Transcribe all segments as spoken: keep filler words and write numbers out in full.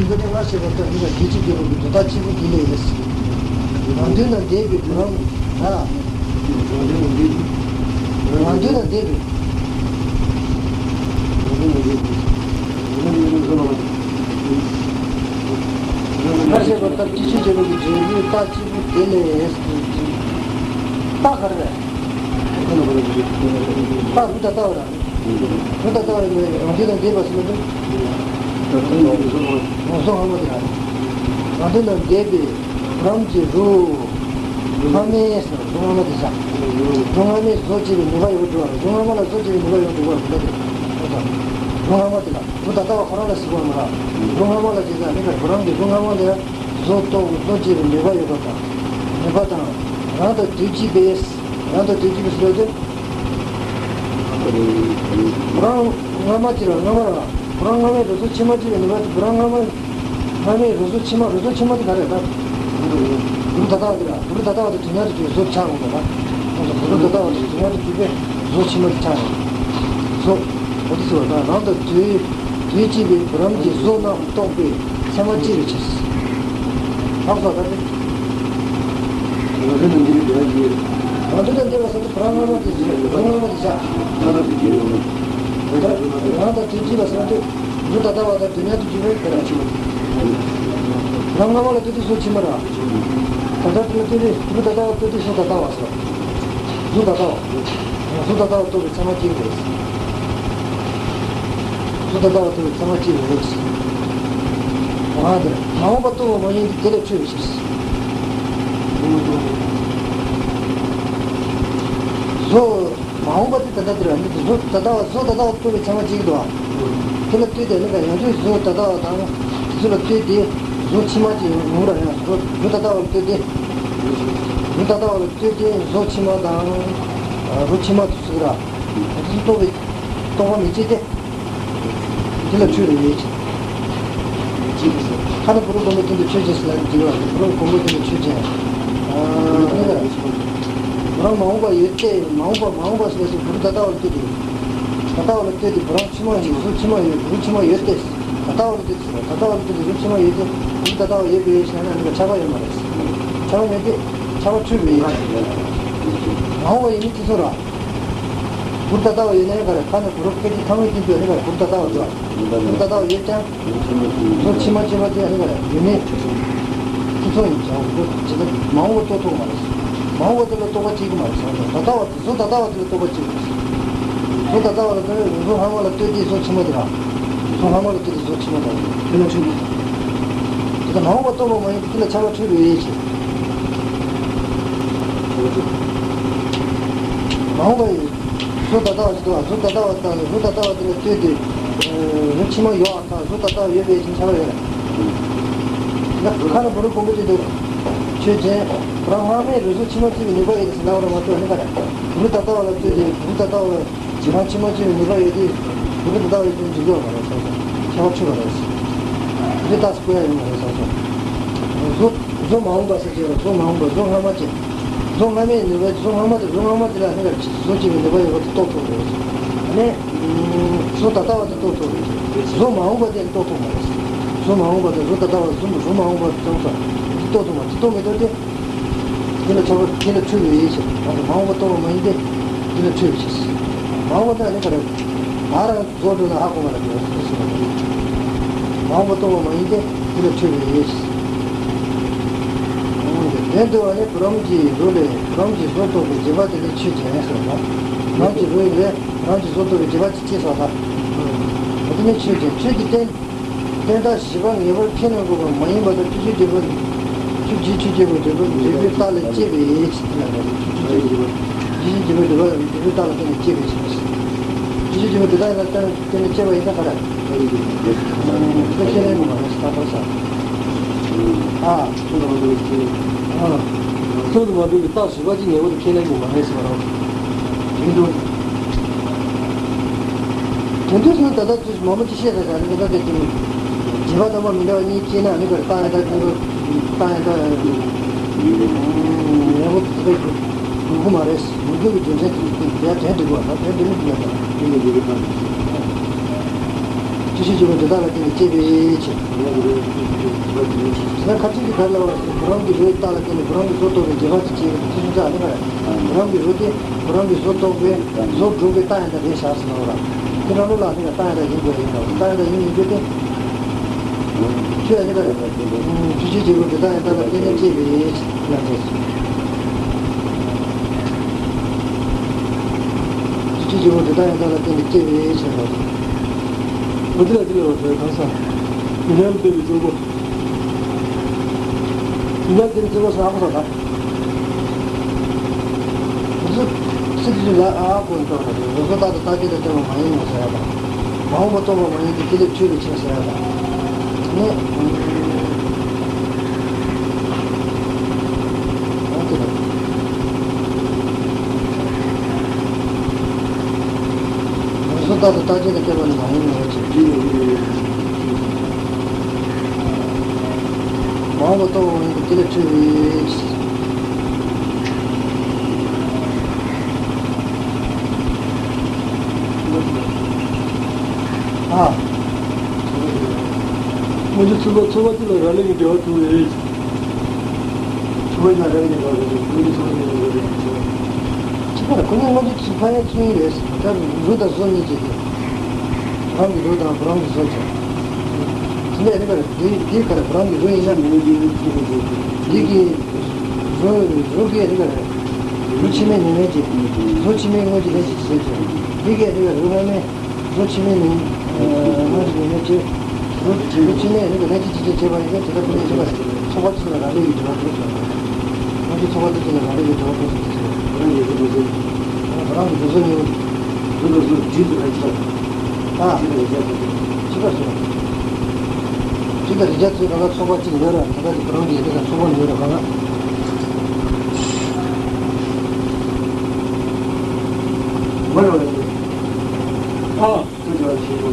ཁྱོད་ཀྱིས་སྔར་བཤད་པ་ལྟར་ཉིད་ལ་དགེ་བཅུའི་རྒྱལ་པོ་གི་དོན་དག་གཅིག་པུ་དེ་ལས་ཡིན། རང་དོན་དང་ལྡན་པའི་བུ་རམ་ལ། རང་དོན་དང་ལྡན་པའི། སྔར་བཤད་པ་ལྟར་དགེ་བཅུའི་རྒྱལ་པོ་གི་འབྲས་བུའི་རྟགས་གཅིག་པུ་དེ་ལས་ཡིན། རྟགས་ག་རེ་རེད། རྟགས་རུ་ད་ལྟ་བ་ར། རུ་ད་ལྟ་བ་ནི་རང་རྒྱུད་དང་ལྡན་པ་ཟེར་ན་འདི། རང་བཟོ་སྔ་མ་དེ་ར། རང་དོན་དང་ལྡན་པའི་བུ་རམ་གྱི་རུ། སྔ་མའི་ཟེར་རུ་སྔ་མ་དེ་བཞག་རུ་སྔ་མའི་བཟོ་བྱས་པའི་ནུས་པ་ཡོད་འགྲོ་བ་རུ་སྔ་མ་ལ་བཟོ་བྱས་པའི་ནུས་པ་ཡོད་འགྲོ་བ་རུ་ད་དེ། རུ་སྔ་མ་དེ་ལ་རུ་ད་ལྟ་བ་ཁོ་རང་ལ་ཟེར་བ་མ་ར། རུ་སྔ་མ་ལ་བྱས་ཙང་ནི་བུ་རམ་གྱི་རུ་སྔ་མ་དེ་ལ་བཟོ་ལྟོ་བཟོ་བྱས་པའི་ནུས་པ་ཡོད་པ་དང་། ནུས་པ་དང་། རང་དང་དུས་གཅིག་པའི། རང་དང་དུས་གཅིག་པའི་ཟེར་ཏེ། བུ་རམ་སྔ་མ་གཅིག་ལ་སྔ་མ་ལ། བུ་རམ་སྔ་མའི་རུ་སོ་ཕྱི་མ་གཅིག་ལ་ནུས་པ་བུ་རམ་སྔ་མ། སྔ་མའི་རུ་སོ་ཕྱི་མ་རུ་སོ་ཕྱི་མ་དེ་ག་རེ་ད། རུ་ད་ལྟ་བ་དེ་ལ་རུ་ད་ལྟ་བ་དེ་དུས་མཉམ་དུ་གཅིག་བཟོ་ཆགས་འོང་དང་ལ། རུ་ད་ལྟ་བ་དེ་དུས་མཉམ་དུ་གཅིག་པའི་བཟོ་ཕྱི་མ་དེ་ཆགས་འོང་། བཟོ། འོ་དེ་ཟེར་བ་དང་རང་དང་དུས། དུས་གཅིག་པའི་བུ་རམ་གྱི་བཟོ་རྣམས་རྟོགས་པའི་ཚད་མ་སྐྱེ་བའི་ཕྱིར། ལགས་སོ་ད་ནི། རང་དོན་དང་ལྡན་པའི་བུ་རམ་སྔ་མ་དེ་བཟོ་རུ་སྔ་མ་དེ་བཞག་རང་དང་དུས་གཅིག་པ་ཟེར་ན་དེ་རུ་ད་ལྟ་བ་དང་དུས་མཉམ་དུ་གཅིག་པའི་བུ་རམ་ཕྱི་མ། བུ་རམ་སྔ་མ་ལ་ལྟོས་ཏེ་བཟོ་ཕྱི་མ་ར། ད་ལྟ་དེ་ལ་ལྟོས་ཏེ་རུ་ད་ལྟ་བ་ལྟོས་ཏེ་བཟོ་ད་ལྟ་བ་ཟེར། གཟུགས་ད་ལྟ་བ། གཟུགས་ད་ལྟ་བ་རྟོགས་པའི་ཚད་མ་གཅིག་རེད། གཟུགས་ད་ལྟ་བ་རྟོགས་པའི་ཚད་མ་གཅིག་རེད། འོ་དེ་མ་འོངས་པ་རྟོགས་པ་མ་ཡིན་ཏེ་དེ་ལས་འཕྲོས་པའི་ཕྱིར། གཟུགས་མ་འོངས་པ་དེ་ད་ལྟ་དེ་རེད། གཟུགས་ད་ལྟ་བ་གཟུགས་ད་ལྟ་བ་རྟོགས་པའི་ཚད་མ་གཅིག་འདུག་བ། དེ་ལ་ལྟོས་ཏེ་ནི་ཡང་ཡང་དུས་གཟུགས་ད་ལྟ་བ་དང་དེ་ཚོ་ལ་ལྟོས་ཏེ་གཟུགས་ཕྱི་མ་གཅིག་ཡོང་ར་ཡང་གཟུགས་ད་ལྟ་བ་ལ་ལྟོས་ཏེ། གཟུགས་ད་ལྟ་བ་ལ་ལྟོས་ཏེ་གཟུགས་ཕྱི་མ་དང་། རུ་ཕྱི་མ་དེ་ཚོ་ར། དེ་ཚོ་རྟོགས་པའི་རྟོགས་པ་མི་བྱེད་དེ། འདི་ལ་འཁྲུལ་པའི་ཡིད་ཀྱིས། ཁ་ནས་གུ་རུ་སྒོམ་པའི་སྟེང་དུ་ཆོས་ཅན་ཟེར་ལབ་འདི་བ་གུ་རུ་སྒོམ་པའི་སྟེང་དུ་ཆོས་ཅན། ཨ་ནི་ལ་རང་མ་འོངས་པ་ཡོད་དེ་མ་འོངས་པ་མ་འོངས་པ་ཟེར་བ་ཞིག་གུ་རུ་ད་ལྟ་བ་ལ་ལྟོས་ཏེ། ད་ལྟ་བ་ལ་ལྟོས་ཏེ་བུ་རམ་ཕྱི་མ་ཡོད་གཟུགས་ཕྱི་མ་ཡོད་གཟུགས་ཕྱི་མ་ཡོད་དེ། ད་ལྟ་བ་ལ་ལྟོས་ཏེ་ཟེར་བ་ད་ལྟ་བ་ལ་ལྟོས་ཏེ་གཟུགས་ཕྱི་མ་ཡོད་དེ་གུ་རུ་ད་ལྟ་བ་ཡོད་པའི་ཕྱིར་ན་ཨ་ནི་ལ་ཁྱབ་པ་ཡོད་མ་རེད། ཁྱབ་པ་མེད་དེ་ཁྱབ་པ་འཁྲུལ་པའི་ཡིད་ཀྱིས། མ་འོངས་པ་ཡིན་མིན་དེ་ཚོ་ར། གུ་རུ་ད་ལྟ་བ་ཡོད་ན་ག་རེ་ཁ་ནས་གུ་རུ་སྐད་ཅིག་ཐ་མའི་སྟེང་དུ་ནི་ག་རེ་གུ་རུ་ད་ལྟ་བ་འདུག་གུ་རུ་ད་ལྟ་བ་ཡོད་ཀྱང་། གཟུགས་ཕྱི་མ་སྐྱེས་པ་དེ་ནི་ག་རེ་ཡོད་མེད་ཁྱེད་ཚོ་ཡིན་ཀྱང་གུ་རུ་ཇི་ལྟར་མ་འོངས་པ་རྟོགས་ཐུབ་མ་རེད། མ་འོངས་པ་དེ་ལ་རྟོགས་པ་སྐྱེ་གི་མ་རེད་ཟེར་བ་དང་ད་ལྟ་བ་དེ་གཟུགས་ད་ལྟ་བ་དེ་ལ་རྟོགས་པ་སྐྱེ་གི་རེད། གཟུགས་ད་ལྟ་བ་ལ་ལྟོས་གཟུགས་སྔ་མ་ལ་ལྟོས་ཏེ་གཟུགས་ཕྱི་མ་དེ་ར། གཟུགས་སྔ་མ་ལ་ལྟོས་ཏེ་གཟུགས་ཕྱི་མ་དང་དེ་ལ་འཁྲུལ་དེ་ལ་མ་འོངས་པ་རྟོགས་པ་མ་ཡིན་ཏེ་དེ་ལ་ཁྱབ་པ་འཁྲུལ་པའི་ཡིད་ཀྱིས། མ་འོངས་པ་ཡིན། གཟུགས་ད་ལྟ་བ་ཞིག་འདུག་བ། གཟུགས་ད་ལྟ་བ་དང་གཟུགས་ད་ལྟ་བ་དེ་ལ་ལྟོས་ཏེ། རུ་ཕྱི་མ་ཡོད་པ་དང་གཟུགས་ད་ལྟ་བ་ཡོད་པའི་ཕྱིར་ཁྱབ་པ་ཡོད་རེད། ད་ཁ་ནས་གུ་རུ་སྒོམ་པའི་སྟེང་དུ་ཆོས་ཅན། བུ་རམ་སྔ་མའི་རུ་གཟུགས་ཕྱི་མ་གཅིག་གི་ནུས་པ་ཡོད་དེ་ཟེར་ལབ་པ་ར་མ་གཏོགས་ནི་ག་རེ། གུ་རུ་ད་ལྟ་བ་ལ་ལྟོས་ཏེ་གུ་རུ་ད་ལྟ་བ་ལ་བུ་རམ་ཕྱི་མ་གཅིག་གི་ནུས་པ་ཡོད་དེ་གུ་རུ་ད་ལྟ་བ་ཡོད་དེ་འཇུག་ཡོད་མ་རེད་ཟེར་སོང་། ཁྱད་པར་འཁྲུལ་པ་རེད། དེ་ལྟ་སྐུལ་ཡ་ཡོད་མ་རེད་ཟེར་སོང་། གཟུགས་གཟུགས་མ་འོངས་པ་ཟེར་གྱི་ཡོད་རེད། གཟུགས་མ་འོངས་པ་གཟུགས་སྔ་མ་ཅན། གཟུགས་སྔ་མའི་ནུས་པ་གཟུགས་སྔ་མ་དེ་གཟུགས་སྔ་མ་དེ་ལ་ནི་ག་རེ་གཟུགས་ཅན་གྱི་ནུས་པ་ཡོད་པ་དེ་རྟོགས་ཐུབ་རེད། ཨ་ནི། གཟུགས་ད་ལྟ་བ་དེ་རྟོགས་ཐུབ་རེད། གཟུགས་མ་འོངས་པ་དེ་རྟོགས་ཐུབ་མ་རེད། གཟུགས་མ་འོངས་པ་དེ་གཟུགས་ད་ལྟ་བ་གཟུགས་གཟུགས་མ་འོངས་པ་དེ་རྟོགས་ཐུབ་རེད། དེ་རྟོགས་ཐུབ་མ་རེད། དེ་རྟོགས་མི་ཐུབ་སྟེ། དེ་ལ་ཁྱབ་པ་དེ་ལ་འཁྲུལ་པའི་ཡིད་ཀྱིས། མ་འོངས་པ་རྟོགས་པ་མ་ཡིན་ཏེ། དེ་ལ་འཁྲུལ་པའི་ཕྱིར། མ་འོངས་པ་དེ་ནི་ག་རེ། ད་རང་རྫོགས་འགྲོ་ན་ཧ་གོ་མ་ལ་དེ་ལ་འཁྲུལ་པའི་ཕྱིར། མ་འོངས་པ་རྟོགས་པ་མ་ཡིན་ཏེ། དེ་ལ་འཁྲུལ་པའི་ཡིད་ཀྱིས། དོན་བསྡུ་བ་ནི་བུ་རམ་གྱི་རུ་ལས་བུ་རམ་གྱི་བཟོ་རྟོགས་པའི་རྗེས་དཔག་དེ་ལས་ཆོས་ཅན་ཟེར་བ། བུ་རམ་གྱི་རུ་ཡིན་པས་བུ་རམ་གྱི་བཟོ་རྟོགས་པའི་རྗེས་དཔག་ཅིག་སྐྱེས་སོ་ལ། དེ་ནི་ཆོས་ཅན། ཆོས་ཀྱི་རྟེན། རྟེན་དག་བཞི་པ་ངེས་པར་ཁས་ལེན་དགོས་པ་མ་ཡིན་པ་དང་། བཅུ་བཞི་བརྗོད་པ། བཅུ་བཞི་ཆོས་ཅན་པོ་བརྗོད་པ་འབྲས་བུའི་རྟགས་ལས་སྐྱེས་པའི་ཕྱིར། བཅུ་བཞི་བརྗོད་པ་འབྲས་བུའི་རྟགས་ལ་བརྟེན་ནས་སྐྱེས་པའི་ཕྱིར། བཅུ་བཞི་བརྗོད་པ་འབྲས་རྟགས་ལ་བརྟེན་ནས་སྐྱེས་པ་ཡིན་ན་ག་རེ། དེ་ཁས་ལེན་དགོས་མ་རེད་ཟེར་ད་ལྟ་ས། ཨ། ཚུལ་དུ་མ་འགྲོ་བའི་རྟགས་བཞི་པ་ཅིག་ངེས་པར་དུ་ཁས་ལེན་དགོས་མ་རེད་ཟེར་བ་རེད། དེ་འདུག་དོན་དུ་སོང་ད་ལྟ་ཚུལ་མང་པོ་ཅིག་བཤད་ད་ད་ནི་ད་ལྟ་དེ་དེ་རྗེས་དཔག་རྣམ་པ་མི་འདྲ་བ་གཉིས་སྐྱེས་ན་ནི་གར་རྟགས་ཡང་དག་ཀུན་ཏུ་རྟགས་ཡང་དག་ཡག་པོ་དེ་འདུག་གི་མ་རེད། མི་འདུག་གི་རྒྱུ་མཚན་དེ་དེ་དེ་དོན་འདུག་གི་བ་ད་དོན་འདུག་ནི་འདུག་ཡ་ད་དེ་འདུག་གི་ད་དེ་ཅི་ཞིག་བྱེད་པ་འདི་དག་ལ་བརྟེན་ནས་སྐྱེས་པའི་ཕྱིར། ད་ཁ་ཅིག་གིས་ག་རེ་ལབ་པ་རེད། བུ་རམ་གྱི་རོའི་རྟགས་ལ་བརྟེན་ནས་བུ་རམ་གྱི་བཟོ་རྟོགས་པའི་རྗེས་དཔག་ཅིག་བྱེད་པའི་ཚུལ་གསུངས་ཙང་ཨ་ནི་མ་རེད། བུ་རམ་གྱི་རོ་དེ་བུ་རམ་གྱི་བཟོ་རྟོགས་པའི་བཟོ་སྒྲུབ་པའི་རྟགས་ཡང་དག་རེད་བཞག་ཟེར་ལབ་པ་རེད། དེ་རང་ལུགས་ལ་ཨ་ནི་རྟགས་ཡང་དག་ཡིན་དགོས་ཡིན་ལབ། རྟགས་ཡང་དག་ཡིན་མིན་རྒྱུ་དེ། ཆོས་ཨ་ནི་མ་རེད། ཆོས་ཅན་འབྲས་བུ་འབྲས་རྟགས་ཡང་དག་ལ་བརྟེན་ནས་སྐྱེས་པའི་ལབ་ཅེས། ཆོས་ཅན་འབྲས་བུ་འབྲས་རྟགས་ཡང་དག་ལ་བརྟེན་ནས་སྐྱེས་པའི་ཕྱིར་རོ། འོ་དེ་ལ་དེ་ལ་བ་དོའི་གང་ཟག་མི་སྣང་ལ་ལྟོས་པའི་གཙོ་བོ། མི་སྣང་ལ་ལྟོས་པའི་གཙོ་བོ་ཟེར་ཨ་ཁོ་ཟེར་ད། འུ་ཚོ་སི་ཏུ་ཅི་ལ་ཨ་ཁོ་ལ་ལྟོས་པ་དང་འུ་ཚོ་རྟག་ཏུ་རྟག་ཅན་དུ་སྟོན་པ་མ་ཡིན་ནོ་ཟེར་ཡ་དང་། མ་འོངས་པ་རྟོགས་པ་མ་ཡིན་ཏེ། དེ་ལས་འཕྲོས་པའི་ཕྱིར་ཟེར་ཡ་དང་། ནི། འོ་དེ་རེད། འུ་ཚོ་རྟག་ཏུ་རྟག་ཅན་དུ་སྟོན་པ་ནི་མ་ཡིན་ནོ་ཞེས། མ་འོངས་པ་རྟོགས་པ་མ་ཡིན་ཏེ། དེ་ལས་འཕྲོས་པའི། ཨ། སྔོན་གྱི་ཚོགས་པ་ཚོགས་པ་གཅིག་ལ་རག་ལས་ཀྱི་འབྲེལ་བ་གྲུབ་པའི། ཚོགས་པ་གཅིག་ལ་རག་ལས་ཀྱི་འབྲེལ་བ་གྲུབ་པའི། སྔོན་གྱི་ཚོགས་པ་གཅིག་ལ་རག་ལས་ཀྱི་འབྲེལ་བ་གྲུབ་པའི། ཅི་ལྟར་ཁོ་གཉིས་སྔོན་གྱི་ཚོགས་པ་ཡང་མཚུངས་ཡིན་རེད། ད་རོ་དང་བཟོ་གཉིས་ཀྱི་དེ། བུ་རམ་གྱི་རོ་དང་བུ་རམ་གྱི་བཟོ་བྱས། དེ་ནས་ཨ་ནི་ག་རེ་དེ་དེ་ག་རེ་བུ་རམ་གྱི་རོ་ཡིན་ན། འདི་གི་རོ་རོ་གི་ཨ་ནི་ག་རེ། རོ་ཕྱི་མའི་ཉེར་ལེན་གྱི། བཟོ་ཕྱི་མའི་དངོས་ཀྱི་ལྷན་ཅིག་བྱེད་བྱས། འདི་གི་ཨ་ནི་ག་རེ་རོ་སྔ་མའི། བཟོ་ཕྱི་མའི་ནི། སྔོན་གྱི་ཉེར་ལེན་གྱི། བཟོ་ཕྱི་མའི་ནི་ལྷན་ཅིག་ཅིག་ཅིག་བྱེད་པ་ཡིན་ཙང་དེ་ལྟར་ཁོ་ནའི་ཨ་ནི་ག་རེ། ཚོགས་པ་གཅིག་ལ་རག་ལས་ཀྱི་འབྲེལ་བ་གྲུབ་ཟེར་བ། སྔོན་གྱི་ཚོགས་པ་གཅིག་ལ་རག་ལས་ཀྱི་འབྲེལ་བ་གྲུབ་ཟེར་བ། བུ་རམ་གྱི་རོ་བཟོ་གཉིས། བུ་རམ་གྱི་རོ་བཟོ་གཉིས། རོ་དང་བཟོ་དྲུག་ཏུ་རེག་བྱ། ཨ། དྲུག་དང་རེག་བྱ་དྲུག་ཏུ། ཅི་ལྟར་ཟེར། དྲུག་དང་རེག་བྱ་དྲུག་གང་ལ་ཚོགས་པ་གཅིག་ཡོད་ར། ད་ལྟ་དེ་བུ་རམ་གྱི་ཨ་ནི་ག་ཚོགས་པ་ཡོད་ར་གང་ལ། མ་རེད་པ། ཨ། ལྟོས་ཀྱང་ཞེས་པ།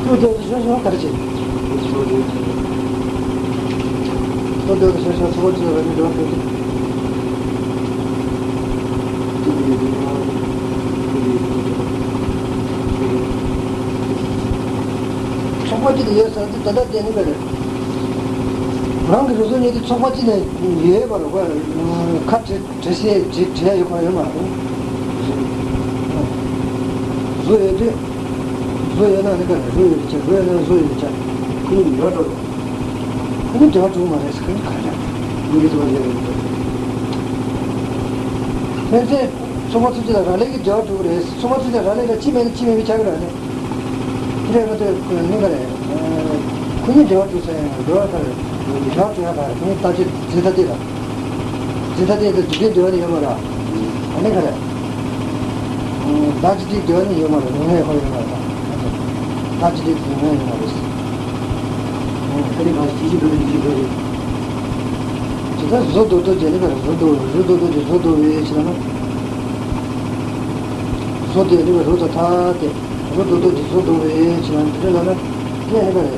ལྟོས་ཀྱང་ཞེས་པ་ག་རེ་བྱེད། ལྟོས་ཀྱང་ཞེས་པ་ཚོགས་པ་གཅིག་ལ་རག་ལས་འབྲེལ་བ་གྲུབ་སྟེ། ཚོགས་པ་གཅིག་ལ་ཡོད་ཟེར་དུས་ད་ལྟ་དེ་ནི་ག་རེད། རང་གི་རོ་སོ་གཉིས་དེ་ཚོགས་པ་གཅིག་ལ་ཡོད་པ་རེད་པ། ཁ་བྲལ་བྲལ་ཟེར་བྲལ་བྲལ་ཡོད་པ་ཡོད་མ་རེད། བཟོ་ཡོད་དུས། བཟོ་ཡོད་ན་ནི་ག་རེ། བཟོ་ཡོད་དུས་ཆ། བཟོ་ཡོད་ན་བཟོ་ཡོད་དུས་ཆ། ཁོ་གཉིས་འབྲེལ་བ་གྲུབ། ཁོ་གཉིས་འབྲེལ་བ་གྲུབ་མ་རེད་ཟེར། ཁོ་གཉིས་ག་རེ། ཁོ་གཉིས་ཚོགས་པ་གཅིག་རེད། ཕན་ཚུན་ཚོགས་པ་ཚོ་གཅིག་ལ་རག་ལས་ཀྱི་འབྲེལ་བ་གྲུབ་རེད། ཚོགས་པ་ཚོ་གཅིག་ལ་རག་ལས་ལ་གཅིག་མེད་ན་གཅིག་མེད་པའི་ཆ་གི་རེད་ནི། དེ་རེད་མ་གཏོགས་ཁོ་གཉིས་ག་རེ། ཁོ་གཉིས་འབྲེལ་བ་གྲུབ་ས་ཡང་འབྲེལ་བ་ག་རེ། འབྲེལ་བ་གྲུབ་ཡ་ག་རེ། ཁོ་གཉིས་རྟག་སྤྱོད་རྫས་ཐ་དད་ལ། རྫས་ཐ་དད་དང་རྫས་ཐ་དད་འབྲེལ་བ་ནི་ཡོད་མ་རེད། ཨ་ནི་ག་རེ། བདག་གཅིག་སྒྲིལ་འབྲེལ་བ་ནི་ཡོད་མ་རེད། ཡོང་ཡ་ཁོ་ཡོད་མ་རེད། བདག་གཅིག་སྒྲིལ་ཡོང་ཡ་ཡོད་མ་རེད། ཁ་ནི་གང་ཞིག་ཅི་ཞིག་འགྲོ་རེད། ཅི་ཞིག་འགྲོ་རེད། ཇི་ལྟར་བཟོ་ལྡོག་ལྡོག་ཅེས་ནི་ག་རེ། བཟོ་ལྡོག་བཟོ་ལྡོག་ལྡོག་ཅེས་བཟོ་ལྡོག་པའི་ཕྱིར་ན། བཟོ་དེ་ནི་ག་རེ། རོ་དང་ཐ་དད། བཟོ་ལྡོག་ལྡོག་ཅེས་བཟོ་ལྡོག་པའི་ཕྱིར་ན་འདི་འདྲ་ལབ་ན། དེ་ནི་ག་རེ།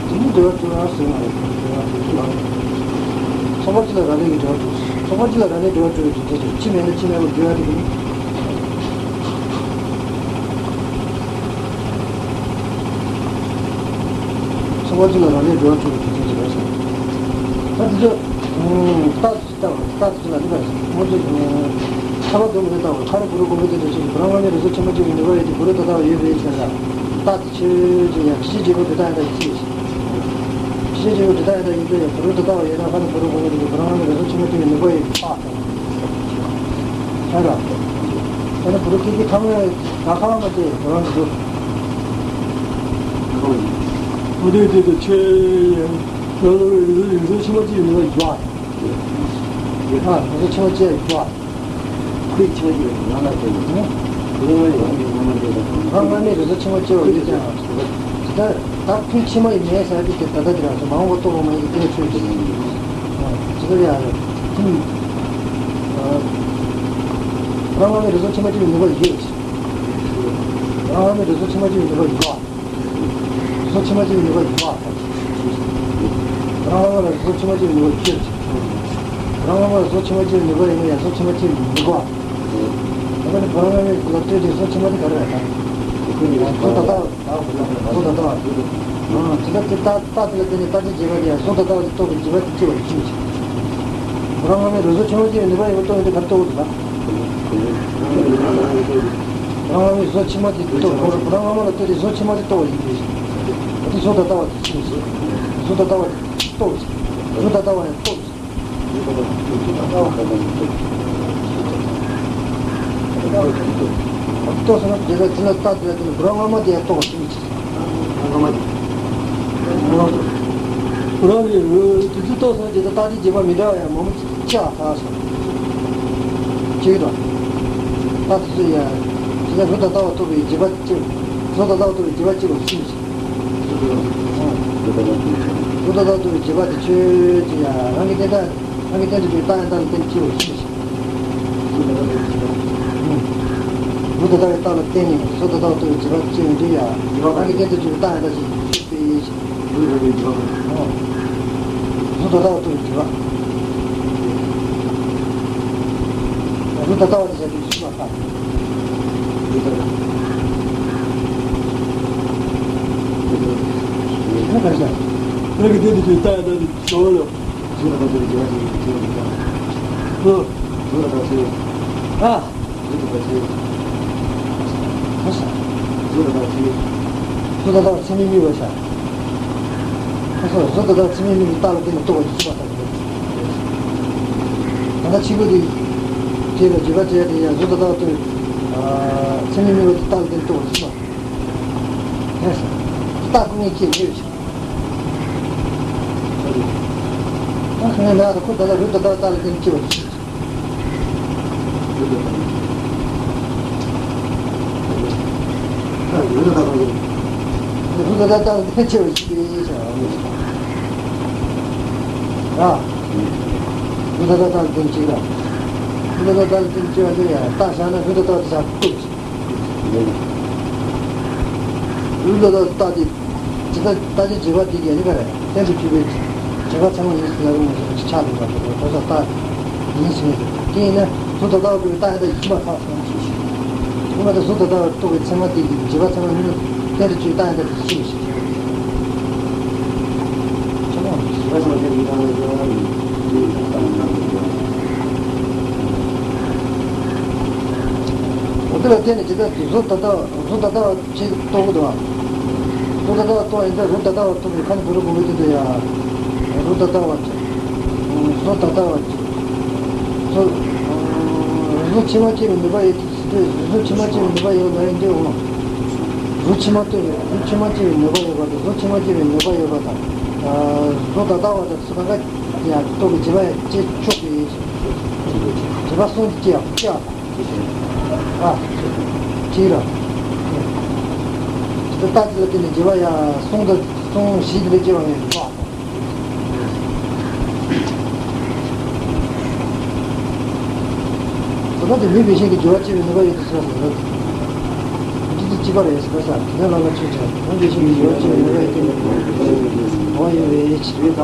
དེ་ནི་འབྲེལ་བ་གྲུབ་པ་ཟེར་མ་རེད། འབྲེལ་བ་གྲུབ་པ། ཚོགས་པ་གཅིག་ལ་རག་ལས་ཀྱི་འབྲེལ་བ་གྲུབ། ཚོགས་པ་གཅིག་ལ་རག་ལས་འབྲེལ་བ་གྲུབ་པའི་རྒྱུ་མཚན་ཅི། གཅིག་མེད་ན་གཅིག་མེད་པར་འགྱུར་བ་དེ་གིས་ནི། ཚོགས་པ་གཅིག་ལ་རག་ལས་འབྲེལ་བ་གྲུབ་པའི་རྒྱུ་མཚན་ཅི་རེད་ཟེར། ད་དེ་ཚོ། རྟགས། ལྟ་བ། རྟགས་དེ་ལ་ནི་ག་རེ། སྔོན་ཚེ་ཁ་བ་སྡོམ་རེ་ལྟ་བ། ཁ་རེ་བུ་རུ་གོང་མའི་དོན་དུ་ཆོས་ཀྱི་བུ་རམ་སྔ་མའི་རོ་སོ་ཕྱི་མ་གཅིག་པའི་ནུས་པ་ཡོད་དེ། བུ་རུ་ད་ལྟ་བ་ཡོད་པའི་ཕྱིར་ལ། རྟགས་དེ་ཆོས་ཅན། ཡང་ཕྱི་ཕྱིར་འབྲས་བུ་འབྲས་རྟགས་ཡང་དག་ཡིན་ཚུལ་ཡིན། ཕྱི་ཕྱིར་འབྲས་བུ་འབྲས་རྟགས་ཡང་དག་ཡིན་ཚུལ་ཡང་། བུ་རུ་ད་ལྟ་བ་ཡོད་ན་ཁ་རེ་བུ་རུ་གོང་མའི་དོན་དུ་བུ་རམ་སྔ་མའི་རོ་སོ་ཕྱི་མ་གཅིག་པའི་ནུས་པ་ཡོད་པ་དང་། ཧེ་ར། ད་ནི་བུ་རུ་ཁྱེད་ཀྱིས་ཁ་མ་ད་ཁ་མ་དེ་བུ་རམ་འདུག་འོ་དེ་དེ་དེ་ཆོས་ཡང་རོ་སོ་རིང་ཚོ་རིང་ཚོ་ཕྱི་མ་གཅིག་པའི་ནུས་པ་ཡོད་པ། ཡོད་པ། རོ་སོ་ཕྱི་མ་གཅིག་ཡོད་པ། ཁོའི་ཆོས་ཀྱི་ལམ་ལ་བརྟེན་ནས་ནི། ཁོ་རང་ལ་ཡོད་པའི་ལམ་ལ་བརྟེན་ནས། རང་སྔ་མའི་རོ་སོ་ཕྱི་མ་སྐྱེ་བ་ཡོད་ཀྱང་། ད་ད་ཁོའི་ཕྱི་མ་ཡི་མེད་ཟེར་དུས་དེ་ད་ལྟ་དེ་རང་སོ་མ་འོངས་པ་རྟོགས་པ་མ་ཡིན་གྱི་དེ་ཆོས་ཀྱི་ལམ་ཡིན། ཇི་ལྟར་ཡང་རེད། རང་སྔ་མའི་རོ་སོ་ཕྱི་མ་སྐྱེ་བའི་ནུས་པ་ཡོད། རང་སྔ་མའི་རོ་སོ་ཕྱི་མ་སྐྱེ་བའི་ནུས་པ་ཡོད། རོ་སོ་ཕྱི་མ་སྐྱེ་བའི་ནུས་པ་ཡོད། རང་སྔ་མ་ལ་རོ་སོ་ཕྱི་མ་སྐྱེ་བའི་ནུས་པ་ཡོད། རང་སྔ་མ་ལ་རོ་སོ་ཕྱི་མ་སྐྱེ་བའི་ནུས་པ་ཡོད་ན་ཡང་རོ་སོ་ཕྱི་མ་སྐྱེ་བའི་ནུས་པ། ད་ནི་བུ་རམ་སྔ་མའི་ལ་ལྟོས་ཏེ་རོ་སོ་ཕྱི་མ་དེ་ག་རེ་རེད་ད། གཟུགས་དང་ལྟ་བ། གཟུགས་དང་ལྟ་བ། ཨ། དེ་ལྟ་དེ་ལྟ་ལྟ་དེ་ལ་བརྟེན་ནས་རྟག་ཆད་བྱེད་པ་དེ་ཡང་གཟུགས་དང་ལྟ་བ་དེ་རྟོགས་པའི་བྱེད་པ་དེ་སྐྱེ་བར་ཞུ་ཞིང་། རང་སྔ་མའི་རིགས་གཟུགས་ཕྱི་མ་སྐྱེ་བའི་ནུས་པ་ཡོད་པ་རྟོགས་ཡོང་དུས་ག་རེ་རྟོགས་འདུག་ལ། རང་སྔ་མའི་གཟུགས་ཕྱི་མ་དེ་རྟོགས། རང་སྔ་མ་ལ་ལྟོས་ཏེ་གཟུགས་ཕྱི་མ་དེ་རྟོགས་པ་ཡིན་པས། དེ་གཟུགས་དང་ལྟ་བ་དེ་ཞུ་ཞིང་། གཟུགས་དང་ལྟ་བ་དེ་རྟོགས་ཤིང་། གཟུགས་དང་ལྟ་བ་ཡང་རྟོགས་ཤིང་། རྟོགས་སོང་ན་དེ་ལ་དེ་ལ་ལྟ་དེ་ལ་དེ་ལ་བུ་རམ་སྔ་མ་དེ་ཡང་རྟོགས་པ་ཞུ་མི་བྱེད། བུ་རམ་གྱི་དུས་ཚོད་རྟོགས་སོང་དེ་ལྟ་རྟག་ཆད་བྱེད་པ་མི་འདྲ་བ་ཡང་མང་པོ་ཅིག་ཅི་ཨ་ཁ་སོང་། ཅིག་དང་། ད་དེ་ཚོ་ཡང་དེ་ལ་གཟུགས་དང་ལྟ་བ་རྟོགས་པའི་བྱེད་པ་གཅིག་གཟུགས་དང་ལྟ་བ་རྟོགས་པའི་བྱེད་པ་གཅིག་པ་ཞུ་མི་བྱེད། གཟུགས་དང་ལྟ་བ་རྟོགས་པའི་བྱེད་པ་གཅིག་པ་དེ་ཆོས་ཅིག་ཡང་རང་གི་བསྟན་བཏགས། རང་གི་སྟེང་དུ་གྱུར་པའི་རྟགས་ཡང་དག་ལ་བརྟེན་ནས་སྐྱེ་བར་ཞུ་ཞིང་། གཟུགས་དང་ལྟ་བའི་རྟགས་ལ་བརྟེན་ནས་གཟུགས་དང་ལྟ་བ་རྟོགས་པའི་བྱེད་པ་སྐྱེ་བའི་འདི་ཡང་རང་གི་སྟེང་དུ་གྱུར་པའི་རྟགས་ཡང་དག་ཞིག་ཞུས་པའི་ཕྱིར། གཟུགས་དང་ལྟ་བ་རྟོགས་པའི་བྱེད་པ། གཟུགས་དང་ལྟ་བ་དེ་བྱ་དུས་ཞུས་པ་ལྟར། གཟུགས་དང་ལྟ་བ། ཡང་ག་རེ་བྱ། རང་གི་སྟེང་དུ་གྱུར་པའི་རྟགས་ཡང་དག་ཞིག་ཞུ་བ་ལ། གཟུགས་དང་ལྟ་བ་རྟོགས་པའི་བྱེད་པ་ཞིག་སྐྱེ་བར་འདུག་གམ། ཨོ། གཟུགས་དང་ལྟ་བ་ཞིག་གཟུགས་དང་ལྟ་བ་ཞིག་གཟུགས་དང་ལྟ་བ་ཞིག་གཟུགས་དང་ལྟ་བ་ཚད་མས་དམིགས་པ་བྱ། ཁ་སང་གཟུགས་དང་ལྟ་བ་ཚད་མས་དམིགས་པའི་རྟགས་ལ་བརྟེན་ནས་རྟོགས་པ་ཞིག་ཞུས་པ་ལྟར། ད་ལྟ་ཕྱི་རྒོལ་དེ་བྱས་ལ་བརྗོད་པ་བྱས་ཏེ་ཡང་གཟུགས་དང་ལྟ་བ་རྟོགས། ཚད་མས་དམིགས་པ་དེ་རྟགས་ལ་བརྟེན་ནས་རྟོགས་པ་ཞིག་ཞུས་པ། རྟགས་ཀུན་ངེས་སྐྱེས་མེད་པའི་ཕྱིར། ད་ཁོ་ནས་ན་ཁོ་ད་ལྟ་རུ་ད་ལྟ་བརྟགས་ལ་བརྟེན་ནས་སྐྱེ་བ་ཞིག་རུ་ད་ལྟ་བརྟགས་ལ་བརྟེན་སྐྱེ་བ་ཞིག་རེད་ཟེར་བ་རེད། ར། རུ་ད་ལྟ་བརྟགས་ལ་བརྟེན་སྐྱེ་ར། རུ་ད་ལྟ་བརྟགས་ལ་བརྟེན་སྐྱེ་བ་འདི་ཡང་རྟགས་བཞག་ན་རུ་ད་ལྟ་བརྟགས་ལ་བརྟེན་སྐྱེ་བ་ཞིག་རུ་ད་ལྟ་བརྟགས་ཏེ། ཇི་ལྟར་རྟགས་ཅན་བརྗོད་པ་དེ་གའི་ནི་ག་རེ་གཏན་དུ་གྱུར་པའི་བརྗོད་པ་ཚད་མ་ཡིན་ཟེར་ལ་རུང་བ་ཞིག་ཆགས་འདུག་པ་དེ་ལ་ཁོ་ཚོ་རྟགས་ཡིན་ཟེར་ནས་ཟེར། དེ་ཡིན་ན་གཟུགས་དང་ལྟ་བ་རྟོགས་པའི་རྟགས་ཡང་དག་ཡིན་པར་ཐལ་གསུངས་ཞེས་ཞུ། དེ་མ་ཐག་གཟུགས་དང་ལྟ་བ་རྟོགས་པའི་ཚད་མ་དེ་གའི་བརྗོད་པ་ཚད་མ་མིན་ནོ། གཏན་དུ་གྱུར་པའི་རྟགས་ཡང་དག་ཞེས་ཞུ་ཞེས། ཆ་མ་བརྗོད་པ་ཚད་མ་དེ་གའི་རྟགས་ཡང་དག་ཡིན་པར་ཐལ་གསུངས་ཞེས། འོ་དེ་ལ་བརྟེན་ནས་ཇི་ལྟར་གཟུགས་དང་ལྟ་བ་གཟུགས་དང་ལྟ་བ། ཅེས་རྟོགས་དགོས་འདུག་ཨ། གཟུགས་ད་ལྟ་བ་རྟོགས་ཡིན་ད་གཟུགས་ད་ལྟ་བ་རྟོགས་པའི་ཁ་ནས་བུ་རུ་གོང་བུའི་སྟེང་དུ་ཡང་། གཟུགས་ད་ལྟ་བ་ཅེས། གཟུགས་ད་ལྟ་བ་ཅེས། གཟུགས། གཟུགས་ཕྱི་མ་སྐྱེ་བའི་ནུས་པ་ཡོད་དེ་ཞེས་ཏེ་གཟུགས་ཕྱི་མ་སྐྱེ་བའི་ནུས་པ་ཡོད་མ་ཡིན་ཏེ་འོང་། གཟུགས་ཕྱི་མ་ལྟོས་པའི་གཟུགས་ཕྱི་མ་སྐྱེ་བའི་ནུས་པ་ཡོད་པ་དང་གཟུགས་ཕྱི་མ་སྐྱེ་བའི་ནུས་པ་ཡོད་པ་དང་། གཟུགས་ད་ལྟ་བ་དང་སུ་གང་ག་ཡང་རྟོགས་པའི་བྱེད་པ་ཡང་སྐྱེ་ཆོག་པའི་བྱེད་པ་གསུམ་སྐྱེ་བ་སྐྱེ་བ་དང་། ཨ། ཅི་ར། ད་ལྟ་ཅི་ལ་བརྟེན་ནས་བརྗོད་པ་ཡང་གསུང་དང་གསུང་བཞི་དེ་ལས་སྐྱེ་བ་ཡང་ཡོད་པ། ད་ལྟ་དེ་མེད་པའི་ཤིང་གི་སྦྱོར་བ་སྐྱེ་བའི་ནུས་པ་ཡོད་དུ་ཟེར་བ་ཟེར་ལ། ཅི་ཅི་ཅི་པ་རེད་ཟེར་བ་ཟེར་དེ་ལ་ལ་ཆོས་ཅན་མེད་པའི་ཤིང་གི་སྦྱོར་བ་སྐྱེ་བའི་ནུས་པ་ཡོད་དུ་ཟེར་བ་ཡོད་པའི་ཕྱིར།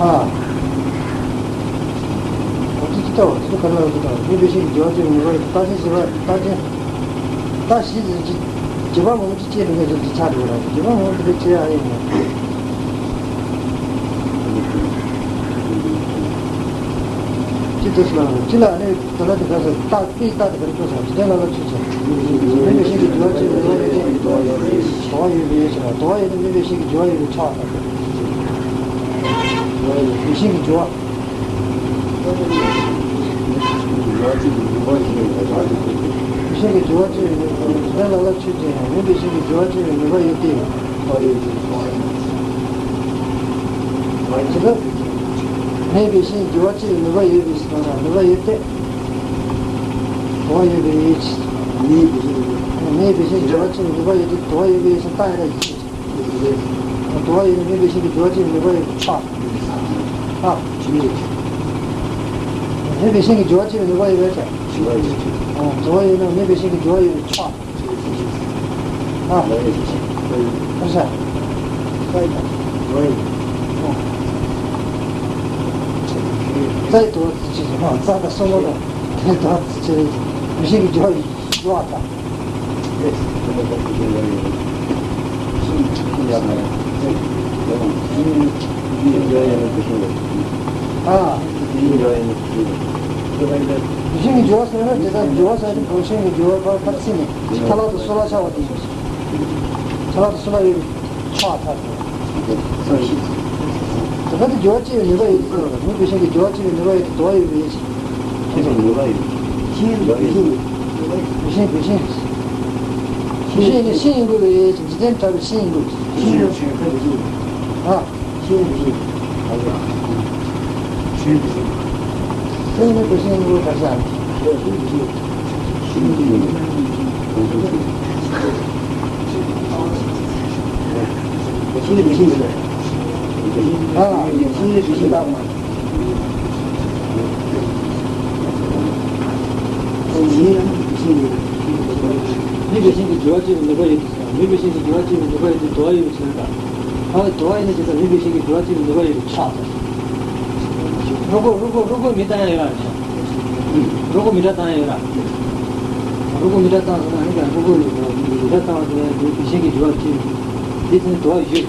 ཨ། འོ་ཙི་ཙི་ལྟ་བ་ཙི་ཙི་ག་ལ་ཙི་ལྟ་བ་མེད་པའི་ཤིང་གི་སྦྱོར་བ་སྐྱེ་བའི་ནུས་པ་ཡོད་དུ་རྟགས་ཅན་ཞེས་པ་རྟགས་ཅན། རྟགས་ཞེས་བརྗོད་པ་མང་པོ་ཅིག་སྐྱེས་འདུག་གས་ཅིག་ཆགས་འདུག་ར་བརྗོད་པ་མང་པོ་དེ་འདྲ་སྐྱེ་ཡ་ཡིན་ནོ། ཅི་ལྟར་སོང་ན་ཅི་ལ་ཨ་ནི་ད་ལྟ་དེ་ག་ས་རྟགས་དཔེའི་རྟགས་དེ་ག་རེ་སྐྱོ་ས་འཇིག་རྟེན་ལ་ལ་ཆོས་ཅན། མེད་པའི་ཤིང་གི་སྦྱོར་བ་སྐྱེ་བའི་ནུས་པ་ཡོད་དེ། དོ་བ་ཡོད་པའི་ཕྱིར་ར། དོ་བ་ཡོད་ན་མེད་པའི་ཤིང་གི་སྦྱོར་བ་ཡོད་པའི་ཕྱོགས་དང་། མེད་པའི་ཤིང་གི་སྦྱོར་བ། ཤིང་གི་སྦྱོར་བ་སྐྱེ་བའི་ནུས་པ་ཡོད་དེ། ཇི་ལྟར་མེད་པའི་ཤིང་གི་སྦྱོར་བ་སྐྱེ་བའི་ནུས་པ་ཡོད་པའི་ཕྱིར་རོ། མེད་པའི་ཤིང་གི་སྦྱོར་བ་སྐྱེ་བའི་ནུས་པ་ཡོད་པའི་ཕྱིར་ན་ནུས་པ་ཡོད་དེ། དོ་བ་ཡོད་པའི་ཕྱིར། མེད་པའི་ཤིང་གི་སྦྱོར་བ་སྐྱེ་བའི་ནུས་པ་ཡོད་དེ་དོ་བ་ཡོད་པའི་ཕྱིར་རྟགས་ཡང་དག་ཡིན། དོ་བ་ཡོད་ན་མེད་པའི་ཤིང་གི་སྦྱོར་བ་སྐྱེ་བའི་ནུས་པ་ཡོད་པའི་ཕྱིར། ཨ། མེད་པའི་ཤིང་གི་སྦྱོར་བ་སྐྱེ་བའི་ནུས་པ་ཡོད་པའི་ཕྱིར། དོ་བ་ཡོད་ན་མེད་པའི་ཤིང་གི་སྦྱོར་བ་ཡོད་པའི་ཕྱིར། ཨ། ཕྱིར། ཨ། རྩ་ཡི་དོ་བ་དེ་ཅི་ཞིག་ནོ། རྩ་དང་གསུམ་པོ་དང་དེ་དོ་བ་དེ་ཅི་རེད། མི་ཤེས་ཀྱི་སྦྱོར་བ་ཡོད་པ་དང་། ཨ། མི་ཤེས་ཀྱི་སྦྱོར་བ་ཟེར་ན་དེ་ལྟར་སྦྱོར་བ་ཟེར་ན་གང་ཤེས་ཀྱི་སྦྱོར་བ་ཕར་ཕར་ཕྱིན་ནས་ཆ་ལག་ཏུ་སོ་ལ་ཆགས་པ་དེ་ཡིན། ཆ་ལག་ཏུ་སོ་ལ་ཡོད་པའི་ཆགས་ཐག་ཏུ། དེ་ལྟར་དུ་སྦྱོར་བ་སྐྱེ་བའི་ནུས་པ་ཡོད་དེ་ཟེར་བ་དང་། མིན་པའི་ཤིང་གི་སྦྱོར་བ་སྐྱེ་བའི་ནུས་པ་ཡོད་དེ་དོ་བ་ཡོད་པའི་ཡིད་ཀྱི་ནུས་པ་ཡོད། ཤིང་ཡིན་པའི་ཤིང་། པའི་ཤིང་པའི་ཤིང་། པའི་ཤིང་ནི་ཤིང་ཡིན་དགོས་པའི་ཡིད་ཀྱི་འཇིག་རྟེན་དྲ་བའི་ཤིང་ཡིན་དགོས། ཤིང་ཡིན་པའི་ཤིང་ཁ་ནི་ཤིང་། ཨ། ཤིང་ཡིན་པའི་ཤིང་། ཨ་ཡ། ཤིང་ཡིན་པའི་ཤིང་། ཤིང་ནི་པའི་ཤིང་ཡིན་དགོས་གར་ཤ། ཤིང་ཡིན་པའི་ཤིང་། མིན་པའི་ཤིང་གི་སྦྱོར་བ་སྐྱེ་བའི་ནུས་པ་ཡོད་དེ། མིན་པའི་ཤིང་གི་སྦྱོར་བ་སྐྱེ་བའི་ནུས་པ་ཡོད་དེ། དོ་བ་ཡོད་པའི་ཕྱིར་དང་། ཨ་དོ་བ་ཡིན་ན་ཇི་ལྟར་མིན་པའི་ཤིང་གི་སྦྱོར་བ་སྐྱེ་བའི་ནུས་པ་ཡོད་པའི་ཕྱིར་དང་། རུ་ཀོ་རུ་ཀོ་རུ་ཀོ་མི་བཏང་ཡ་ཡོད་ར། རུ་ཀོ་མི་འདྲ་བཏང་ཡ་ཡོད་ར། རུ་ཀོ་མི་འདྲ་བཏང་ཟེར་ན་ཨ་ནི་ཀྱང་རུ་ཀོ་མི་འདྲ་བཏང་བ་དེ་ལ་མིན་པའི་ཤིང་གི་སྦྱོར་བ་སྐྱེ་བའི་དེ་ཚེ་དོ་བ་ཡོད།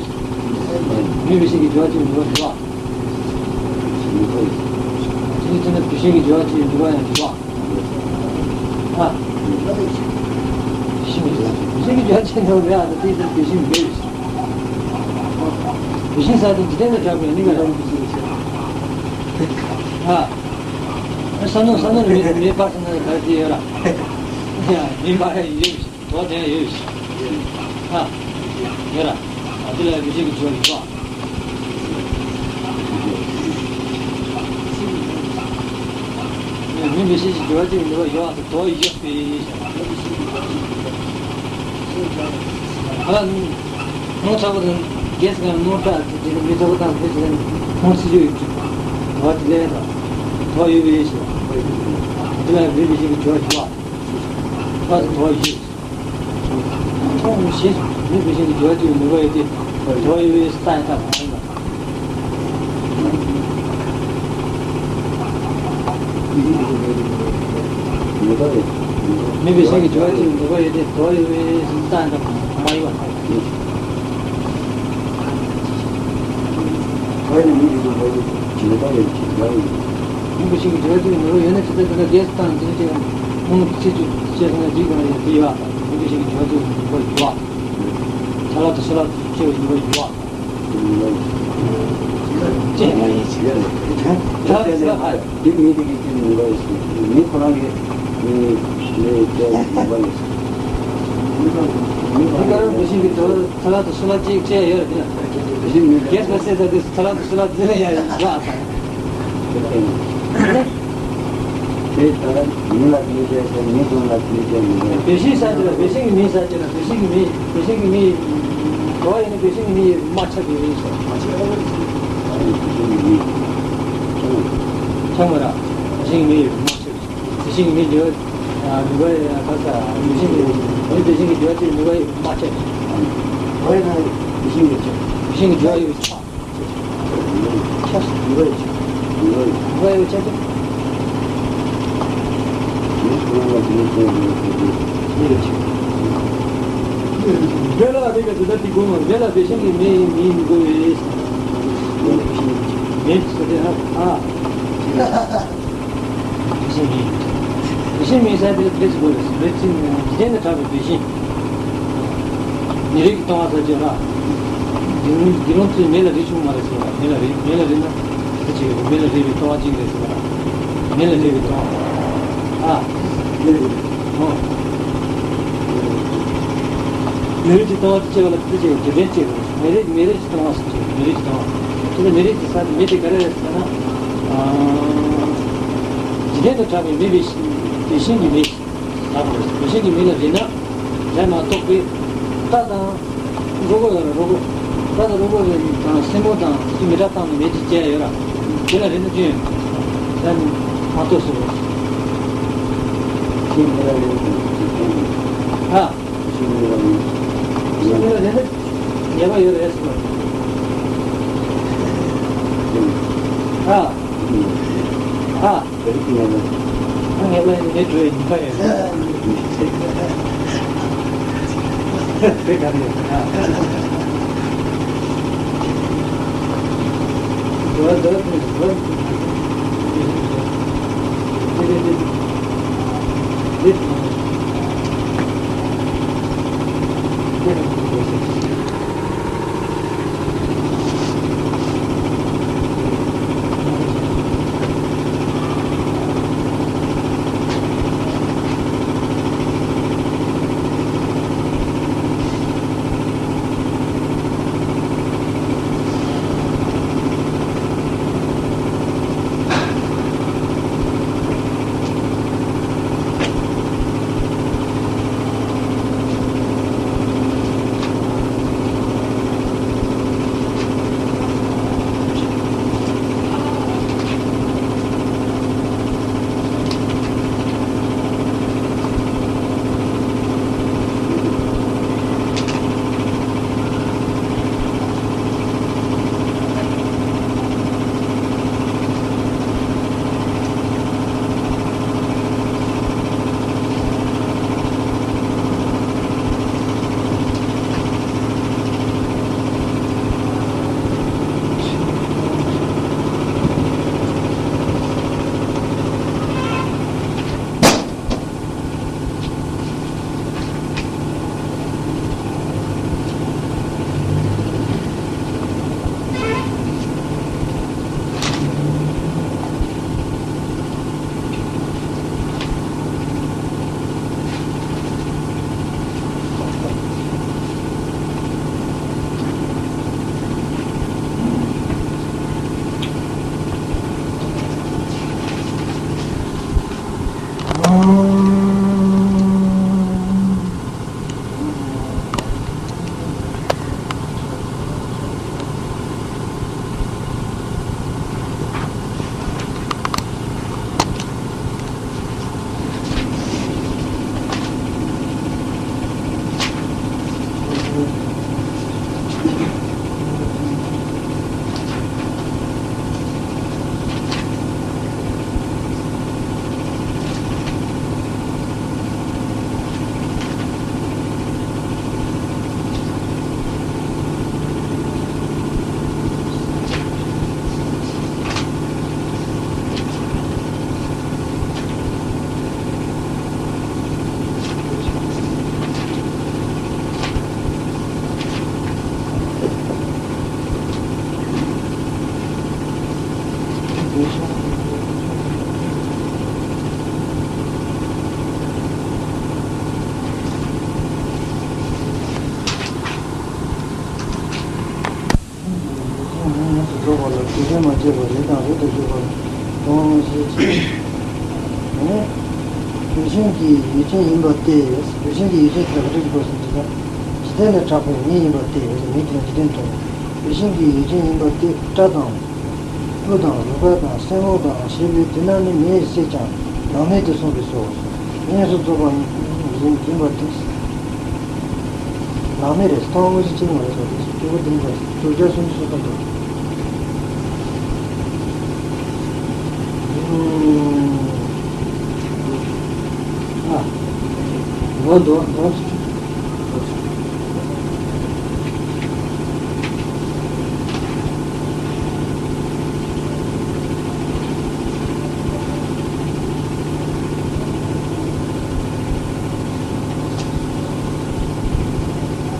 མིན་པའི་ཤིང་གི་སྦྱོར་བ་སྐྱེ་བའི་ནུས་པ་ཡོད་ར། དེ་ནི་དེ་ནི་བུད་ཤིང་གི་སྦྱོར་བ་སྐྱེ་བའི་ནུས་པ་ཡང་ཡོད་པ། ཨ། བུད་ཤིང་གི་སྦྱོར་བ་སྐྱེ། བུད་ཤིང་གི་སྦྱོར་བ་སྐྱེ་ནུས་པ་ཡོད་པ་དེ་དེ་བུད་ཤིང་མེད། བུད་ཤིང་ཟེར་དེ་འཇིག་རྟེན་དང་འདྲ་བའི་ནི་ང་རང་བུད་ཤིང་ཡོད། ཨ། ས་ནོར་ས་ནོར་མེད་མེད་པར་ས་ནོར་ག་རེ་ཡོད་ར། ཡ་མེད་པར་ཡོད། དོ་དེ་ཡང་ཡོད། ཨ། ཡོད་ར། ཨ་དེ་ལ་མི་ཤེས་ཀྱི་སྦྱོར་བ་ཡོད་པ། མིན་པའི་ཤིང་གི་སྦྱོར་བ་སྐྱེ་བའི་ནུས་པ་ཡོད་པ་དང་དོ་ཡོད་པའི། ཨ་ལ་རླུང་ཚ་པོ་དང་རྒྱས་སུ་གང་རླུང་དྲག་དེ་དེ་མི་ཚ་པོ་དང་དེ་དེ་རླུང་ཚ་ཡོད་ཀྱི་དོ་དེ་ལས་དང་དོ་ཡོད་པའི་ཞེས་པ། དེ་ལ་མིན་པའི་ཤིང་གི་སྦྱོར་བ་ཡོད་པ། ཨ་དོ་ཡོད། ཁོང་ཞེས་མིན་པའི་ཤིང་གི་སྦྱོར་བ་སྐྱེ་བའི་ནུས་པ་ཡོད་དེ། དོ་ཡོད་པའི་ས་ཡང་དག་པ་མ་ཡིན་པ། མིན་པའི་ཤིང་གི་སྦྱོར་བ་སྐྱེ་བའི་ནུས་པ་ཡོད་དེ། དོ་ཡོད་པའི་ས་ཡང་དག་པ་མ་ཡིན་པ། མིན་པའི་ཤིང་གི་སྦྱོར་བ་སྐྱེ་བའི་ནུས་པ་ཡོད་ན་ཇི་ལྟར་དེ་ལ་རྒྱས་སུ་བཏང་དེ་ནི་དེ་ཡང་མུ་མཐུད་ཅེས་སོང་ན་འགྲིག་པ་ཡང་དེ་ཡོད། མིན་པའི་ཤིང་གི་སྦྱོར་བ་སྐྱེ་བའི་ནུས་པ་ཡོད། ཆ་ལག་ཏུ་སོ་ལ་སྐྱེ་བའི་ནུས་པ་ཡོད། ཅེས་ང་ཡིན་ཟེར་ཡ་ལ། ད་ད་ད་འདི་མི་དེ་གི་དེ་མི་འགའ་ཡིན་ཟེར། མི་ཁོ་རང་གི་མི་མི་དེ་མི་འགའ་ཡིན་ཟེར། མི་ག་རང་བུད་ཤིང་གི་དོ་ཆ་ལག་ཏུ་སོ་ལ་ཅིག་བཅད་ཡོད་རེད་དེ་ན། བུད་ཤིང་མི་རྒྱས་པ་སེ་ད་དེ་ཆ་ལག་ཏུ་སོ་ལ་འཛིན་ཡ་ཡོད་ཨ། དེ་ལྟར་མི་ལ་མི་བྱས་ཏེ་མི་གཞན་ལ་མི་བྱས་མི་འགའ་ཡིན། བུད་ཤིང་ཟེར་གྱི་ལ་བུད་ཤིང་གི་མི་ཟེར་གྱི་ལ་བུད་ཤིང་གི་མི་བུད་ཤིང་གི་མི། གོ་བ་ཡིན་ན་བུད་ཤིང་གི་མི་ཡིས་མ་ཁྱབ་པའི་རིགས་སོ། ཁྱབ་མ་ར། བུད་ཤིང་གི་མི་ཡིས་མ་ཁྱབ། བུད་ཤིང་གི་མི་འདི་བ་ནུས་པ་ཡ་ཁ་ས་བུད་ཤིང་གི་མི་བུད་ཤིང་གི་འདི་བ་ཅིག་ནུས་པ་ཡིས་མ་ཁྱབ། གོ་བ་ཡིན་ན་བུད་ཤིང་གི་ཁྱབ། བུད་ཤིང་གི་འདི་བ་ཡིས་ཁྱབ། ཁྱབ་སོང་ནུས་པ་ཡིས་ཁྱབ། ནུས་པ་ཡིས་ཁྱབ། འདི་ལ་དེ་ག་དེ་ལྟར་དེ་དགོས་མ་རེད། ལ་བུད་ཤིང་གི་མི་མི་མི་དགོས་པས། མེད་ཟེར་ཏེ་ཨ། བུད་ཤིང་མི། བུད་ཤིང་མི་ཟེར་དེ་ལ་དེ་ཅི་དགོས་རེད། རེད་ཅི་འཇིག་རྟེན་དུ་གྲགས་པའི་བུད་ཤིང་། མི་རིགས་ཀྱི་ལྟུང་བ་ཟེར་གྱི་ར། དགེ་སློང་དགེ་སློང་ཚོས་མེ་ལ་རེག་ཆོག་མ་རེད་ཟེར་བ། མེ་ལ་རེག་མེ་ལ་རེག་ན་དེ་ཅི་ཡོད། མེ་ལ་རེག་པའི་ལྟུང་བ་གཅིག་རེད་ཟེར་བ། མེ་ལ་རེག་པའི་ལྟུང་བ། ཨ། ཨོ། མེ་རེག་གི་ལྟུང་བ་དེ་སྐྱེ་བ་ལ་དེ་ཅི་ཡོད། དེ་འདྲའི་སྐྱེ་བ་མེ་རེག་མེ་རེག་གི་ལྟུང་བ་ཟེར་གྱི་ཡོད། མེ་རེག་གི་ལྟུང་བ། དེ་ལ་མེ་རེག་གི་ས་དེ་མེ་དེ་ག་རེ་རེད་ཟེར་ན། ཨ། འཇིག་རྟེན་དུ་གྲགས་པའི་མེ་བུད་ཤིང་གི་མེ། ལགས་པར་བུད་ཤིང་གི་མེ་ལ་རེག་ན་ལས་མ་གཏོགས་པའི་རྟ་དང་རོ་ཀོ་ཡོད་ར། རོ་ཀོ་རྟ་དང་རོ་ཀོ་དང་སྲིན་མོ་དང་དེ་ཚོ་མི་དྲག་བཏང་ནས་མེ་དེ་བཅད་ཡོད་ར། དེ་ལ་རེག་ན་སྐྱོན་ཡོད། ལས་མ་གཏོགས་སོ། ཨ། བུད་ཤིང་གི་མེ་ལ་རེག་ན་ཉེས་པ་ཡོད་རེད་ཟེར་བ། ཨ། ཨ། ཨ་ངས་ལ་ངས་བྲོས་ཡིན་པ་ཡིན། དེ་ག་ནས། ཡུལ་ཅན་ཡིན་ཡོངས་སུ་རྫོགས་པ་ལ་དུས་དྲན་མ་བྱས་པར་རིགས་དང་རིགས་དུ་གྱུར་པ་ལ་དོན་དངོས་གཞི་ཅན། ཡུལ་ཅན་གྱི་ཡུལ་ཅན་ཡིན་པ་སྟེ། ཡུལ་ཅན་གྱི་ཡུལ་ཅན་དེ་ལ་ག་འདྲ་གི་དགོས་སམ་ཞེ་ན། འཇིག་རྟེན་ལས་གྲགས་པའི་མི་ཡིན་པ་སྟེ། མི་དེ་ལ་འཇིག་རྟེན་དུ། ཡུལ་ཅན་གྱི་ཡུལ་ཅན་ཡིན་པ་སྟེ། སྐྲ་དང་། སྤུ་དང་རུས་པ་དང་སེན་མོ་དང་ཞེས་པའི་དེ་རྣམས་ནི་མེ་ཡིས་བསྲེགས་ཀྱང་ནང་མེ་དུ་སོང་བས་སོ། ཡུལ་ཅན་ཡིན་པ་སྟེ། ནང་མེ་རེད། དོན་དངོས་གཞི་གཅིག་མ་རེད་སོ། དེ་སྤྱི་བོ་དེ་འདྲ་དྲུག་བརྒྱ་སུམ་ཅུ་སོ་གསུམ་དུ། ཨ། འོ་འདུག་འདུག་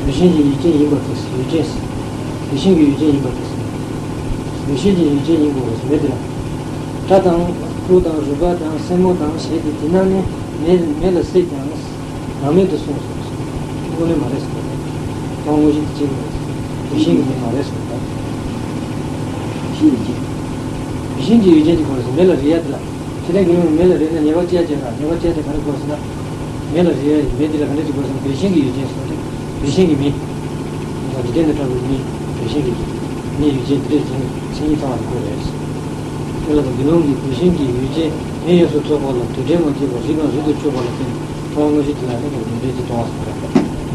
ཡུལ་ཅན་གྱི་ཡུལ་ཅན་ཡིན་པར་ཐལ། ཡུལ་ཅན། ཡུལ་ཅན་གྱི་ཡུལ་ཅན་ཡིན་པར་ཐལ། ཡུལ་ཅན་གྱི་ཡུལ་ཅན་ཡིན་དགོས་པ་ཞིག་མེད་དེ་ལ། སྐྲ་དང་སྤུ་དང་རུས་པ་དང་སེན་མོ་དང་ཞེས་ཏེ་དེ་རྣམས་ནི་མེ་མེ་ལ་བསྲེགས་ཀྱང་ནང་མེ་དུ་སོང་སོ། དངོས་གནས་མ་རེད་ཟེར་བ་དང་། དངོས་གཞི་དེ་གཅིག་མ་རེད་ཟེར། དེ་བཞིན་གྱི་མེ་མ་རེད་ཟེར་བ་དང་། དེ་བཞིན་གྱི་དེ་བཞིན་གྱི་ཡུལ་ཅན་གྱི་སྐོར་ཟེར་མེ་ལ་རེག་ཡ་དེ་ལ། ཕྱི་ལ་གི་ལུང་མེ་ལ་རེག་ན་ཉེས་པ་བཅས་བྱས་ན་ཉེས་པ་བཅས་ཏེ་ག་རེ་དགོས་ཟེར་ན། མེ་ལ་རེག་ཡ་ཡི་མེ་འདི་ལ་ག་འདྲ་ཅིག་དགོས་ཟེར་ན་དེ་བཞིན་གྱི་ཡུལ་ཅན་ཟེར་བ་དེ། དེ་བཞིན་གྱི་མེ། འཇིག་རྟེན་དུ་གྲགས་པའི་མེ། དེ་བཞིན་གྱི་མེ་ཡུལ་ཅན་དེ་འདྲ་ཅིག་མཚན་ཉིད་ཚང་བ་དགོས་རེད། དེ་ལ་དང་དགེ་སློང་གིས་དེ་བཞིན་གྱི་ཡུལ་ཅན་མེ་ཡོངས་སུ་རྫོགས་པ་ལ་དུས་དྲན་མ་བྱས་པར་རིགས་དང་རིགས་དུ་གྱུར་པ་ལ་བརྟེན་ནས་མཐོང་བ་དངོས་གཞི་དེ་ལ་ནི་མི་འདྲའི་ཅིག་མཐོང་བ་ཟེར་བ་རེད།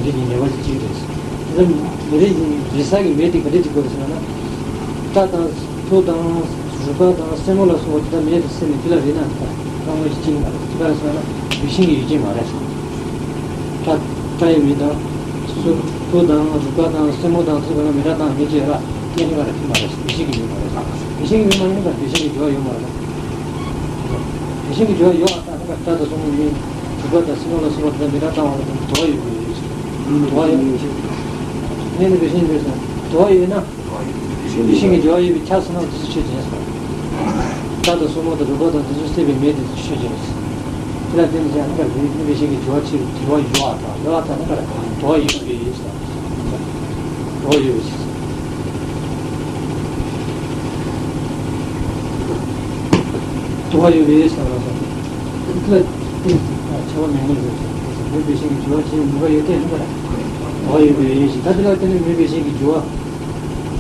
འདི་གི་ཉེས་པ་དེ་གཅིག་རེད། དེ་ལ་མི་རེད་རེག་ས་གི་མེ་དེ་ག་འདྲ་ཅིག་དགོས་ཟེར་ན། སྐྲ་དང་སྤུ་དང་ རུས་པ་དང་སེན་མོ་ལ་སོགས་པ་དེ་དག་མེད་དུ་ཟད་ནས་དེ་ལ་རེག་ན་དེ་དག་རང་ངོས་ཀྱི་སྐྱེ་ནི་མ་རེད། དེ་ག་རེ་ཟེར་ན་རེག་ཤིང་གི་ཡུལ་ཅན་མ་རེད། སྐྲ་སྐྲ་ཡི་མིག་དང་སོ་སོ་དང་རུས་པ་དང་སེན་མོ་དང་དེ་ཚོ་ག་ན་མི་རགས་དང་མེད་ཅེས་ར་སྐྱེ་ནི་ག་རེ་མ་རེད། རེག་ཤིང་གི་ཡུལ་མ་རེད། རེག་ཤིང་གི་ཡུལ་མ་ཡིན་པ་རེག་ཤིང་གི་སྦྱོར་བ་ཡོད་མ་རེད། རེག་ཤིང་གི་སྦྱོར་བ་ཡོད་པ་དང་ནི་སྐྲ་དང་སོ་མོ་མིག་རུས་པ་དང་སེན་མོ་ལ་སོགས་པ་དེ་དག་མི་རགས་བཏང་བ་ལ་དོར་བ་ཡོད་པའི་ཡུལ་ཅན། དོར་བ་ཡོད་པའི་ཡུལ་ཅན། ངས་ནི་རེག་ཤིང་ཡོད་ཟེར་དོར་བ་ཡོད་ན། རེག་ཤིང་གི་སྦྱོར་བ་ཡོད་པའི་ཆ་ཟེར་ན་དེ་ཚོ་ཆོས་ཅན་ཟེར། སྐྲ་དང་སོ་མོ་དང་རུས་པ་དང་དེ་ཚོ་ཟད་པའི་མེད་དེ་ཚོ་ཆོས་ཅན་ཟེར། དེ་ལ་བརྟེན་ནས་ཀྱང་ཨ་ནི་ག་རེ་རེག་ཤིང་གི་སྦྱོར་བ་ཆེ་རུ་དོར་བ་ཡོད་པ་དང་ཡོད་པ་དང་ནི་ག་རེ་དོར་བ་ཡོད་པའི་ཡུལ་ཟེར། དོར་བ་ཡོད་པའི་ཡུལ་ཟེར། དོར་བ་ཡོད་པའི་ཡུལ་ཟེར་བ་ལ་སོགས་པའི་དེ་ལ་བརྟེན་ནས་ཁྱབ་པ་མེད་ངེས་ཟེར། མེད་པའི་རེག་ཤིང་གི་སྦྱོར་བ་ཆེ་རུ་ནུས་པ་ཡོད་དེ་ནི་ག་རེ་དོར་བ་ཡོད་པའི་ཡུལ་ཟེར། ད་དེ་ལ་བརྟེན་ནས་མེད་པའི་རེག་ཤིང་གི་སྦྱོར་བ།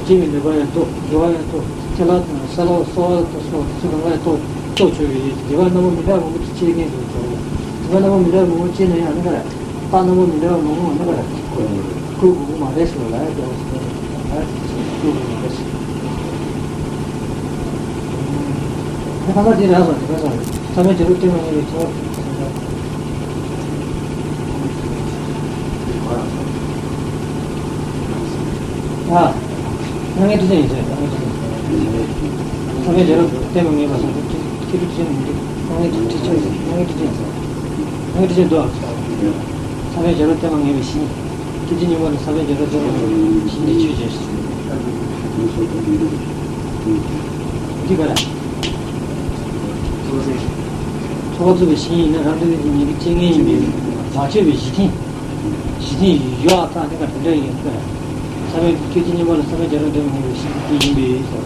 སྐྱེ་བའི་ནུས་པ་ཡང་སྟོབས། སྦྱོར་བ་ཡང་སྟོབས། ཁྱེད་ལ་དང་ས་ལ་སོ་བ་དང་སོགས་དེ་ཚོ་གང་ལ་ཡང་སྟོབས་སྟོབས་ཆེ་བའི་ཡུལ་དེ་བ་རྣམ་པ་མི་འདྲ་བ་མང་པོ་ཅིག་སྐྱེ་མཁན་དུ་འགྲོ། དེ་བ་རྣམ་པ་མི་འདྲ་བ་མང་པོ་སྐྱེ་ན་ཡང་ནི་ག་རེ། རྟགས་རྣམ་པ་མི་འདྲ་བ་མང་པོ་ནི་ག་རེ། བཀོད་དགོས་ཀྱི་མ་རེད་ཟེར་བ་ལ་ཡང་བཀོད་དགོས་ཀྱི་མ་རེད་ཟེར། དེ་ཁ་ཁ་དེ་རེད་ཟེར་དེ་ཁ་ཁ་རེད། ས་བོན་བྱེ་བྲག་སྟོན་པ་ངེས་པའི་ཚོགས། ཨ། སྣང་བའི་སྤྲོས་བྲལ་ཡིན་ཟེར། སྣང་བའི་སྤྲོས་བྲལ་ཡིན་ཟེར། ས་བོན་བྱེ་བྲག་སྟོན་པ་ངེས་པ་སོགས་ཀྱི་སྤྲོས་བྲལ་ཡིན་ཟེར། སྣང་བའི་སྤྲོས་བྲལ་ཡིན་ཟེར། སྣང་བའི་སྤྲོས་བྲལ་ཡིན་ཟེར། སྣང་བའི་སྤྲོས་བྲལ་ཡིན་ཟེར། ས་བོན་བྱེ་བྲག་སྟོན་པ་ངེས་པའི་གཞི། སྐད་ཅིག་གཉིས་པོ་ནི་ས་བོན་བྱེ་བྲག་སྟོན་པ་ངེས་པའི་གཞི་འདི་ཆོས་ཅན། འདི་ག་རེ། ཚོགས་པ་རྩོད་པའི་གཞི་ཡིན་ན་རང་དོན་ཉིད་ཀྱི་སྐྱེ་མཁན་ཡིན་པས་མ་བཅོས་པའི་གཞི་རྟེན། གཞི་རྟེན་ཡོད་པ་དང་ནི་ག་དེ་འདྲ་ཡིན་པས། ས་བོན་སྐད་ཅིག་གཉིས་པོ་ལ་ས་བོན་བྱེ་བྲག་སྟོན་པ་ངེས་པའི་གཞི་རྟེན་ཡིན་པས།